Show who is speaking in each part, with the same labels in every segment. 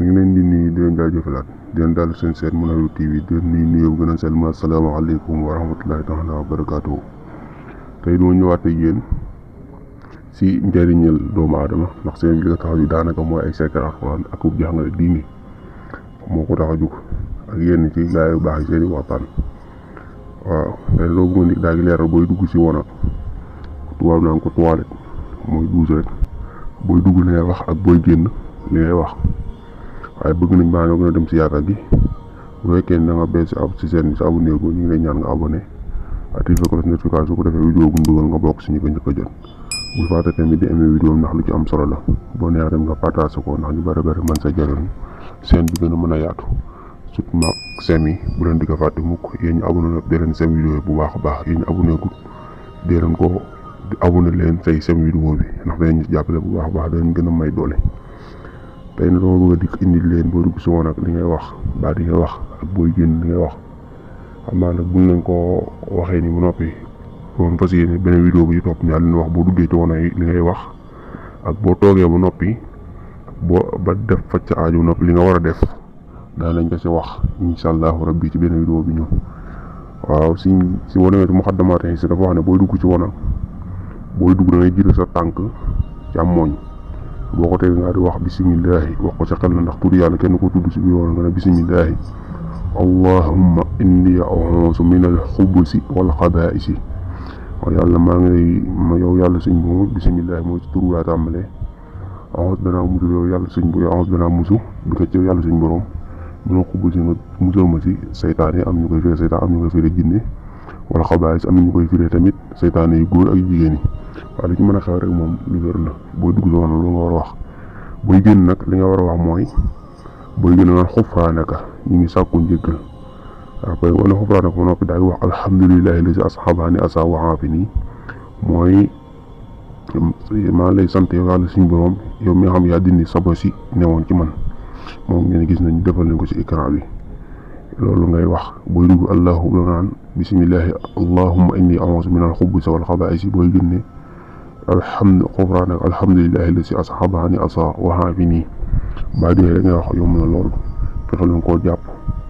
Speaker 1: ngi leen di nuyu di leen jaajëfalaat di leen daal seen seen Munawwir TV di leen nuyu gën a sell ma asalaamaaleykum wa rahmatullahi taala wa barakaatuhu. tey doo ñëwaat ak yéen si njëriñal doomu aadama ndax seen bi li ko tax a jóg daanaka mooy ay secret alxuraan ak ub jàngale diini moo ko tax a jóg ak yéen ci gaa yu baax yi seen i waxtaan. waaw tey loo bëggoon di daa ngi leeral booy dugg si wanag tubaab naan ko toilette mooy douche rek booy dugg li ngay wax ak booy génn li ngay wax. waaye bëgg nañ baa nga gën a dem si yaatal gi bu fekkee ne da nga bees si seen sa abonné ko ñu ngi lay ñaan nga abonné activé ko notification su ko defee vidéo bu dugal nga bokk si ñu ko njëkk a jot bu fàtte tamit di amee vidéo ndax lu ci am solo la boo neexee tamit nga partage ko ndax ñu bëri man sa jëloon seen bi gën a mën a yaatu surtout maag sem yi bu leen di ko fàtte mukk yéen ñu abonné nag dee leen sem vidéo bu baax a baax yéen ñu abonné ko dee leen ko di abonné leen say sem vidéo bi ndax dañ ñu jàppale bu baax a baax dañ gën a may doole. tey nag dama bëgg a dikk indi leen boo dugg si woon ak li ngay wax baat yi ngay wax ak booy génn li ngay wax xam naa nag buñ leen ko waxee ni bu noppi bon fas yéene beneen vidéo bu ci topp ñaar leen wax boo duggee ci woon li ngay wax ak boo toogee ba noppi boo ba def faj sa aajo noppi li nga war a def daan nañ ko si wax incha allahu rabbi ci beneen vidéo bi ñëw. waaw si boo demee ci Muxaddamatul Xidma dafa wax ne booy dugg ci woon booy dugg da ngay jiital sa tànk càmmooñ boo ko teg nga di wax bisimillahi wax ko sa xel na ndax tudd yàlla kenn ko tudd si biir woon nga ne bisimillahi allahumma inni a'uuzu min al-xubusi wal xabaa'isi waaw yàlla maa ngi lay yow yàlla suñ bu bisimillahi mooy ci turu laa tàmbalee a'uuzu danaa musu yow yàlla suñ bu a'uuzu danaa musu bi ko ci yàlla suñ borom mënoo xubusi nga musal ma si saytaan yi am ñu koy firee saytaan am ñu koy firee jinne wala xabaa'is am ñu koy firee tamit saytaan yi góor ak jigéen yi waaw li ci mën a xew rek moom lu wér la booy dugg soxna lu nga war a wax booy génn nag li nga war a wax mooy booy génn naan xufraanaka ñu ngi sàkku njëggal après wala xufraanaka ba noppi daal di wax alhamdulillahi lazi asxabaani asa wa aafini mooy maa lay sant yow yàlla suñu borom yow mi nga xam yaa dindi sabo si newoon ci man moom ngeen gis nañ defal leen ko ci écran bi loolu ngay wax booy dugg allahu naan bisimillahi allahumma inni a'uuzu min al-xubusi wal xabaa'isi booy génne alhamdulillahi lazi asxabaani asa wa aafini baa dee rek ngay wax yomb na lool fexe leen koo jàpp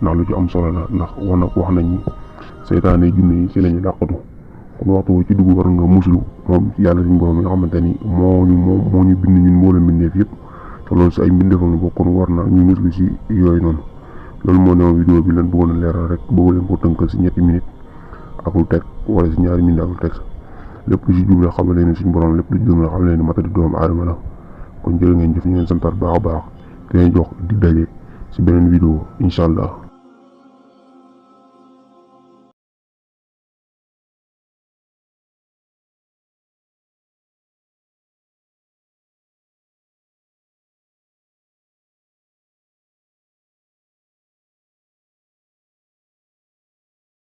Speaker 1: ndax lu ci am solo la ndax wax nañ seytaane junne yi ci lañu làqatu kon waxtu ci dugg war nga muslu moom yàlla suñu borom yi nga xamante ni moo ñu bind ñun moo la mbindeef yëpp te loolu si ay mbindeefam la bokkoon war na ñu muslu si yooyu noonu loolu moo newoon vidéo bi leen bëggoon a leeral rek bëgg leen ko tënkal si ñetti minutes ak lu teg wala si ñaari minutes ak lu teg lépp lu si jublu xam leen suñu borom lépp lu ci jublu xam leen ni matadi doomu aadama la kon jërë ngeen jëf ñu leen santaat baax a baax te leen jox di daje si beneen vidéo incha allah.